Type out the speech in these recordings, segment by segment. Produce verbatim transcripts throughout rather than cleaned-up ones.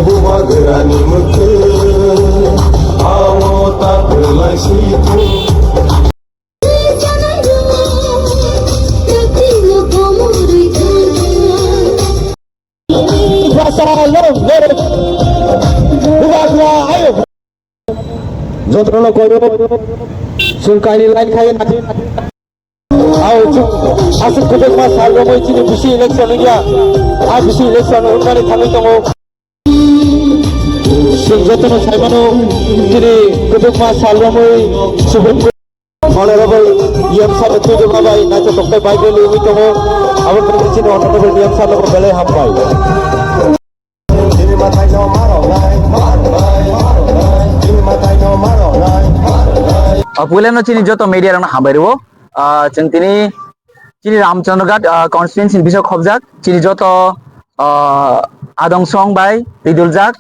Bubagrani mwkhwtwng amo ta bwlai swi thung. Jotono koyo. Chwng kainwi line khai nai. Au chwng aswk kwbangma sal romwi chini bisi election wngya. A bisi election wngnani thangwi tongo. Chwng jotono saimano chini kwbangma sal romwi Supreme Court Honorable E M sir ni twibo bai naithotok khe bike rally wngwi tongo. Aboni bagwi chini Honorable E M sir no belai hambai. Ah, puilano chini joto media rokno hambai rwo. Ah, chwng tini chini Ramchandraghat, ah, constituency ni bisok khobjak chini joto, ah, adong song bai twiduljak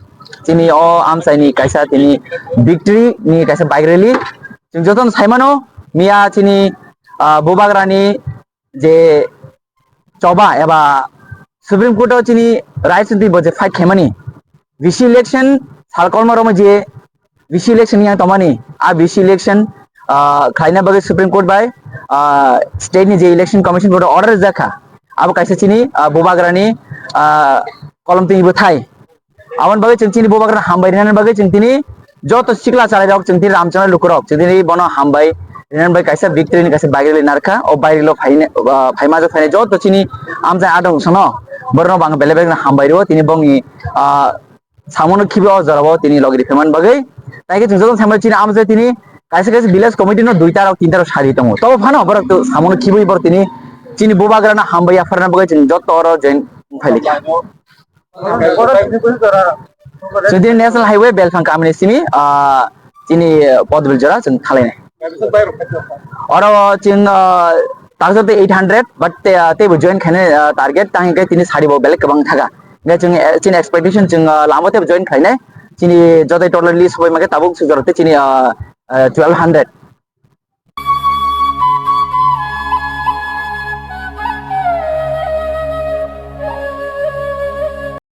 chini o amchaini kaisa tini victory ni kaisa bike rally. Chwng jotono saimano miya chini, ah, Bubagrani je choba eba Supreme Court o chini rights ni bo je fight khaimani, V C election sal kolma romo je V C election yang tomani, a V C election, ah, khlaina bagwi Supreme Court bai, ah, state ni je election commission board order jakha, abo kaisa chini, ah, Bubagrani, ah, kolom tini bwthai. Aboni bagwi chwng chini Bubagrano hambai rinani bagwi chwng tini joto sikla chalairok, chwng tini Ramchandra lukurok, chwng tini bono hambai rinani bagwi kaisa victory ni kaisa bike rally narwkha. O bike rally o phaine, ah, phaima jok phainai joto chini amchai adong sono borokno bo ang belai belai hambai rwo. Tini bongni, ah, samono khibi o jorao tini logi riphaimani bagwi. Tai khe chwng joto sambai chini amchai tini kaisa kaisa village committee no duita rok tinta rok sari tongo. Tobo phano borok to samono khibi borok tini chini Bubagrano hambai yapharna bagwi chwng joto oro join phailikha. Chwng tini National Highway Belphang kamini simi, ah, chini, ah, Podbil jora chwng thalainai. Oro chwng, ah, takjak tei eight hundred, but te, ah, teibo join khainai, ah, target tang hwnkhe tini sari bo belai kwbang thaga. Hwnkhe chwng, eh, chini expectation chwng, ah, lama teibo join khlainai. Chini joto total list bai mangkhe tabuk sujor tei chini, ah, ah, twelve hundred.